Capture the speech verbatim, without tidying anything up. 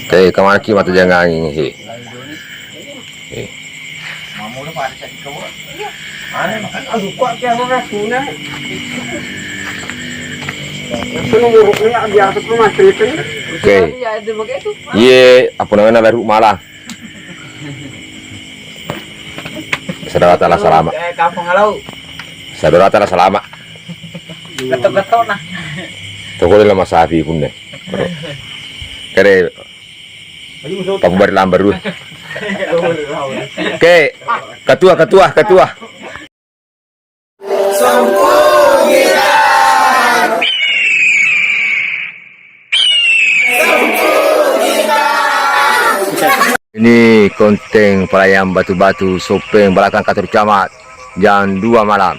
Eh, kemana ki mata jangan ini, he. Eh. Oke. Iye, apa namanya, baru malah. Saudara Taala salama. Eh, Kampung Alau. Saudara Taala salama. Getok-getok nah. Toko dalam masapi pun deh. Kare Papu bari lambar dua. Oke, ketua, ketua, ketua. Ini konten pelayan batu-batu Sopeng belakang kantor camat jam dua malam.